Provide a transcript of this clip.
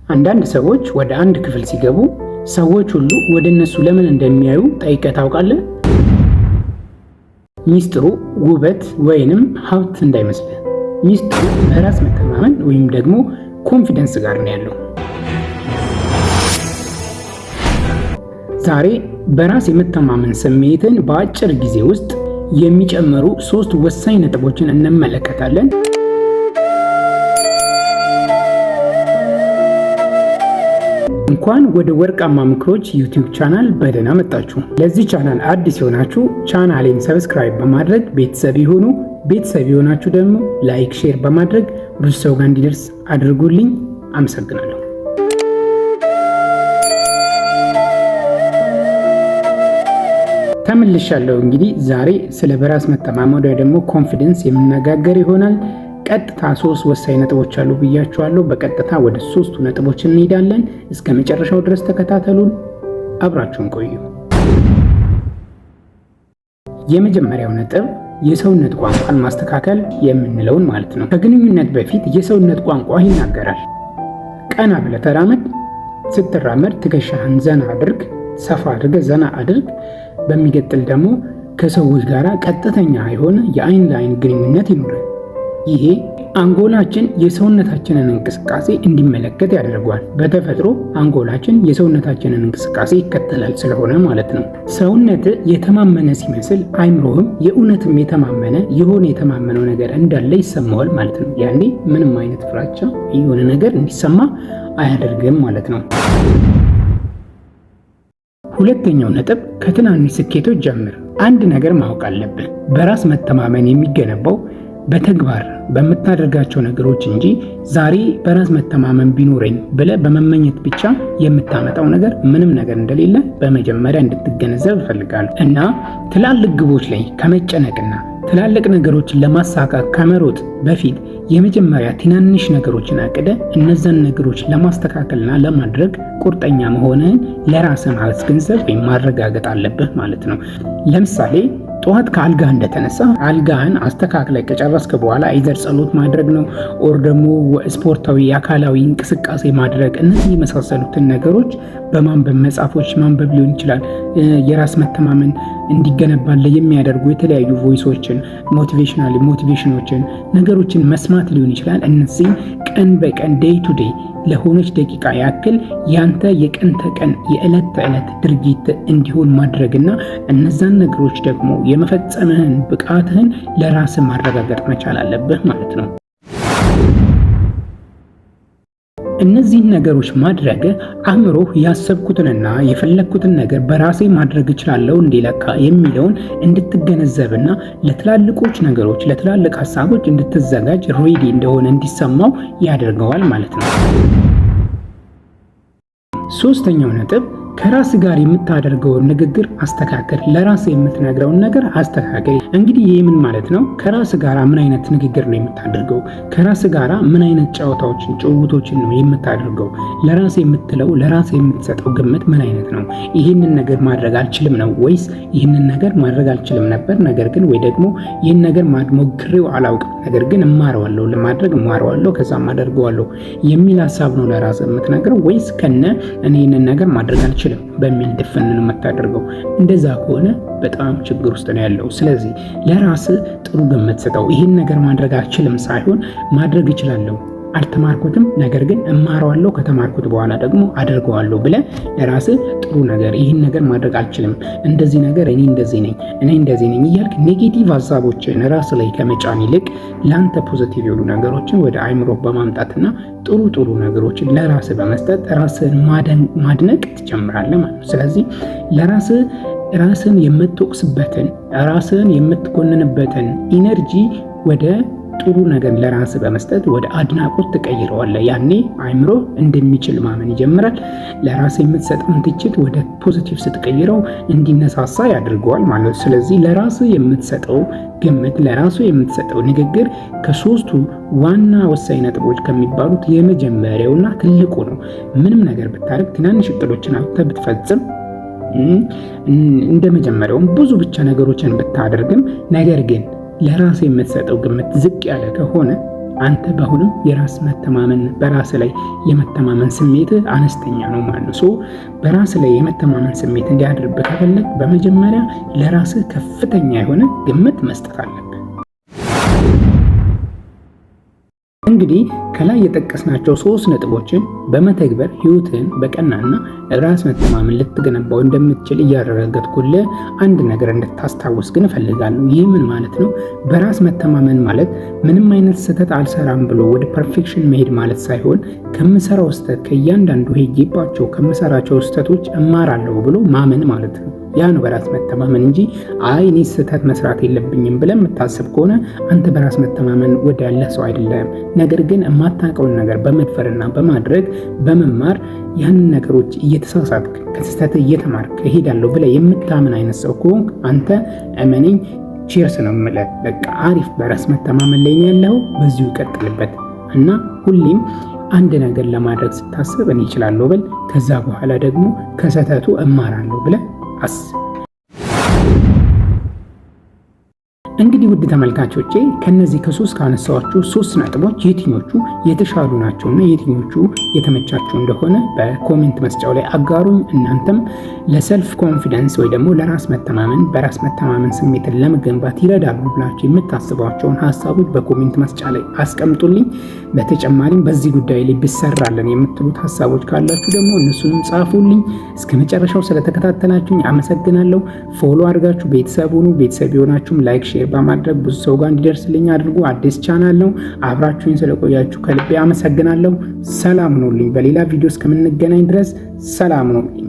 አንዳንድ ሰዎች ወደ አንድ ክፍል ሲገቡ ሰዎች ሁሉ ወደ እነሱ ለምን እንደሚያዩ ጠይቀህ ታውቃለህ? ሚስጥሩ ውበት ወይንም ሀብት እንዳይመስልህ። ሚስጥሩ በራስ መተማመን ወይም ደግሞ confidence ጋር ነው ያለው። ዛሬ በራስ የመተማመን ስሜትን በአጭር ጊዜ ውስጥ የሚጨምሩ ሶስት ወሳኝ ነጥቦችን እንመለከታለን። እንኳን ወደ ወርቃማ ምክሮች YouTube channel በደህና መጣችሁ። ለዚህ ቻናል አዲስ የሆናችሁ ቻናሌን subscribe በማድረግ ቤተሰብ ይሁኑ። ቤተሰብ የሆናችሁ ደግሞ like፣ share በማድረግ ብዙ ሰው ጋር እንዲደርስ አድርጉልኝ። አመሰግናለሁ። ተመልሻለሁ። እንግዲህ ዛሬ ስለ በራስ መተማመን ወይ ደግሞ confidence የምነጋገር ይሆናል። ቀጥታ ሶስት ወሳኝ ነጥቦች አሉ ብያችኋለሁ። በቀጥታ ወደ ሶስቱ ነጥቦች እንሄዳለን። እስከ መጨረሻው ድረስ ተከታተሉን፣ አብራችሁን ቆዩ። የመጀመሪያው ነጥብ የሰውነት ቋንቋን ማስተካከል የምንለውን ማለት ነው። ከግንኙነት በፊት የሰውነት ቋንቋ ይናገራል። ቀና ብለህ ተራመድ። ስትራመድ ትከሻህን ዘና አድርግ፣ ሰፋ አድርገህ ዘና አድርግ። በሚቀጥል ደግሞ ከሰዎች ጋር ቀጥተኛ የሆነ የአይን ለአይን ግንኙነት ይኑርህ። ይሄ አንጎላችን የሰውነታችንን እንቅስቃሴ እንዲመለከት ያደርገዋል። በተፈጥሮ አንጎላችን የሰውነታችንን እንቅስቃሴ ይከተላል ስለሆነ ማለት ነው። ሰውነት የተማመነ ሲመስል አይምሮህም የእውነትም የተማመነ የሆነ የተማመነው ነገር እንዳለ ይሰማዋል ማለት ነው። ያኔ ምንም አይነት ፍራቻ የሆነ ነገር እንዲሰማ አያደርግም ማለት ነው። ሁለተኛው ነጥብ ከትናንሽ ስኬቶች ጀምር። አንድ ነገር ማወቅ አለብህ። በራስ መተማመን የሚገነባው በተግባር በምታደርጋቸው ነገሮች እንጂ ዛሬ በራስ መተማመን ቢኖረኝ ብለህ በመመኘት ብቻ የምታመጣው ነገር ምንም ነገር እንደሌለ በመጀመሪያ እንድትገነዘብ እፈልጋለሁ። እና ትላልቅ ግቦች ላይ ከመጨነቅና ትላልቅ ነገሮችን ለማሳካት ከመሮጥ በፊት የመጀመሪያ ትናንሽ ነገሮችን አቅደ እነዛን ነገሮች ለማስተካከልና ለማድረግ ቁርጠኛ መሆንህን ለራስህ ማስገንዘብ ወይም ማረጋገጥ አለብህ ማለት ነው። ለምሳሌ ጠዋት ከአልጋ እንደተነሳ አልጋህን አስተካክለህ ከጨረስክ በኋላ either ጸሎት ማድረግ ነው or ደግሞ ስፖርታዊ የአካላዊ እንቅስቃሴ ማድረግ፣ እነዚህ የመሳሰሉትን ነገሮች በማንበብ መጽሐፎች ማንበብ ሊሆን ይችላል። የራስ መተማመን እንዲገነባለ የሚያደርጉ የተለያዩ voice ኦችን፣ motivational motivation ኦችን ነገሮችን መስማት ሊሆን ይችላል። እነዚህም ቀን በቀን day to day ለሆነች ደቂቃ ያክል ያንተ የቀን ተቀን የዕለት ተዕለት ድርጊት እንዲሆን ማድረግና እነዛን ነገሮች ደግሞ የመፈጸምህን ብቃትህን ለራስህ ማረጋገጥ መቻል አለብህ ማለት ነው። እነዚህን ነገሮች ማድረግ አእምሮህ ያሰብኩትንና የፈለግኩትን ነገር በራሴ ማድረግ እችላለሁ እንዲለካ የሚለውን እንድትገነዘብና ለትላልቆች ነገሮች ለትላልቅ ሀሳቦች እንድትዘጋጅ ready እንደሆነ እንዲሰማው ያደርገዋል ማለት ነው። ሶስተኛው ነጥብ ከራስ ጋር የምታደርገውን ንግግር አስተካክል። ለራስ የምትነግረውን ነገር አስተካክል። እንግዲህ ይህ ምን ማለት ነው? ከራስ ጋር ምን አይነት ንግግር ነው የምታደርገው? ከራስ ጋር ምን አይነት ጨዋታዎችን፣ ጭውውቶችን ነው የምታደርገው? ለራስ የምትለው ለራስ የምትሰጠው ግምት ምን አይነት ነው? ይህንን ነገር ማድረግ አልችልም ነው ወይስ ይህንን ነገር ማድረግ አልችልም ነበር ነገር ግን ወይ ደግሞ ይህን ነገር ሞክሬው አላውቅም ነገር ግን እማረዋለሁ፣ ለማድረግ እማረዋለሁ፣ ከዛም አደርገዋለሁ የሚል ሀሳብ ነው ለራስ የምትነግረው ወይስ ከነ እኔ ይህንን ነገር ማድረግ አልችልም በሚል ድፍን ነው የምታደርገው? እንደዛ ከሆነ በጣም ችግር ውስጥ ነው ያለው። ስለዚህ ለራስ ጥሩ ግምት ስጠው። ይህን ነገር ማድረግ አልችልም ሳይሆን ማድረግ እችላለሁ፣ አልተማርኩትም፣ ነገር ግን እማረዋለሁ፣ ከተማርኩት በኋላ ደግሞ አደርገዋለሁ ብለህ ለራስህ ጥሩ ነገር ይህን ነገር ማድረግ አልችልም፣ እንደዚህ ነገር እኔ እንደዚህ ነኝ፣ እኔ እንደዚህ ነኝ እያልክ negative ሀሳቦችን ራስ ላይ ከመጫን ይልቅ ለአንተ positive የሆኑ ነገሮችን ወደ አይምሮ በማምጣትና ጥሩ ጥሩ ነገሮችን ለራስህ በመስጠት ራስህን ማድነቅ ትጀምራለህ ማለት ነው። ስለዚህ ለራስህ ራስን የምትወቅስበትን ራስን የምትኮንንበትን energy ወደ ጥሩ ነገር ለራስ በመስጠት ወደ አድናቆት ትቀይረዋለህ። ያኔ አይምሮ እንደሚችል ማመን ይጀምራል። ለራስ የምትሰጠውን ትችት ወደ positive ስትቀይረው እንዲነሳሳ ያደርገዋል ማለት ነው። ስለዚህ ለራስ የምትሰጠው ግምት፣ ለራሱ የምትሰጠው ንግግር ከሶስቱ ዋና ወሳኝ ነጥቦች ከሚባሉት የመጀመሪያውና ትልቁ ነው። ምንም ነገር ብታደርግ ትናንሽ እቅዶችን አውጥተህ ብትፈጽም እንደ መጀመሪያውም ብዙ ብቻ ነገሮችን ብታደርግም ነገር ግን ለራስ የምትሰጠው ግምት ዝቅ ያለ ከሆነ አንተ በአሁንም የራስ መተማመን፣ በራስ ላይ የመተማመን ስሜት አነስተኛ ነው ማለት ነው። So በራስ ላይ የመተማመን ስሜት እንዲያድርብህ ከፈለግክ በመጀመሪያ ለራስህ ከፍተኛ የሆነ ግምት መስጠት አለብህ። እንግዲህ ከላይ የጠቀስናቸው ሶስት ነጥቦችን በመተግበር ህይወትህን በቀናና ራስ መተማመን ልትገነባው እንደምትችል እያረጋገጥኩልህ አንድ ነገር እንድታስታውስ ግን እፈልጋለሁ። ይህ ምን ማለት ነው? በራስ መተማመን ማለት ምንም አይነት ስህተት አልሰራም ብሎ ወደ perfection መሄድ ማለት ሳይሆን ከምሰራው ስህተት፣ ከእያንዳንዱ ሄጄባቸው ከምሰራቸው ስህተቶች እማራለሁ ብሎ ማመን ማለት ነው። ያ ነው በራስ መተማመን እንጂ አይ እኔ ስህተት መስራት የለብኝም ብለህ የምታስብ ከሆነ አንተ በራስ መተማመን ወደ ያለህ ሰው አይደለም። ነገር ግን የማታውቀውን ነገር በመድፈርና በማድረግ፣ በመማር፣ ያንን ነገሮች እየተሳሳትክ ከስህተት እየተማርክ እሄዳለሁ ብለህ የምታምን አይነት ሰው ከሆንክ አንተ እመነኝ cheers ነው የምልህ። በቃ አሪፍ በራስ መተማመን ላይ ነው ያለው፣ በዚሁ ይቀጥልበት እና ሁሌም አንድ ነገር ለማድረግ ስታስብ እኔ እችላለሁ በል። ከዛ በኋላ ደግሞ ከስህተቱ እማራለሁ ብለህ አስብ። እንግዲህ ውድ ተመልካቾቼ፣ ከነዚህ ከሶስት ካነሳኋቸው ሶስት ነጥቦች የትኞቹ የተሻሉ ናቸውና የትኞቹ የተመቻችሁ እንደሆነ በ comment መስጫው ላይ አጋሩኝ። እናንተም ለ self confidence ወይ ደግሞ ለራስ መተማመን፣ በራስ መተማመን ስሜትን ለመገንባት ይረዳሉ ብላችሁ የምታስቧቸውን ሀሳቦች በ comment መስጫ ላይ አስቀምጡልኝ። በተጨማሪም በዚህ ጉዳይ ላይ ቢሰራልን የምትሉት ሀሳቦች ካላችሁ ደግሞ እነሱንም ጻፉልኝ። እስከ መጨረሻው ስለተከታተላችሁኝ አመሰግናለሁ። Follow አድርጋችሁ ቤተሰብ ሁኑ። ቤተሰብ የሆናችሁም like፣ share በማድረግ ብዙ ሰው ጋር እንዲደርስልኝ አድርጉ። አዲስ ቻናል ነው። አብራችሁኝ ስለቆያችሁ ከልቤ አመሰግናለሁ። ሰላም ሁኑልኝ። በሌላ ቪዲዮ እስከምንገናኝ ድረስ ሰላም ሁኑልኝ።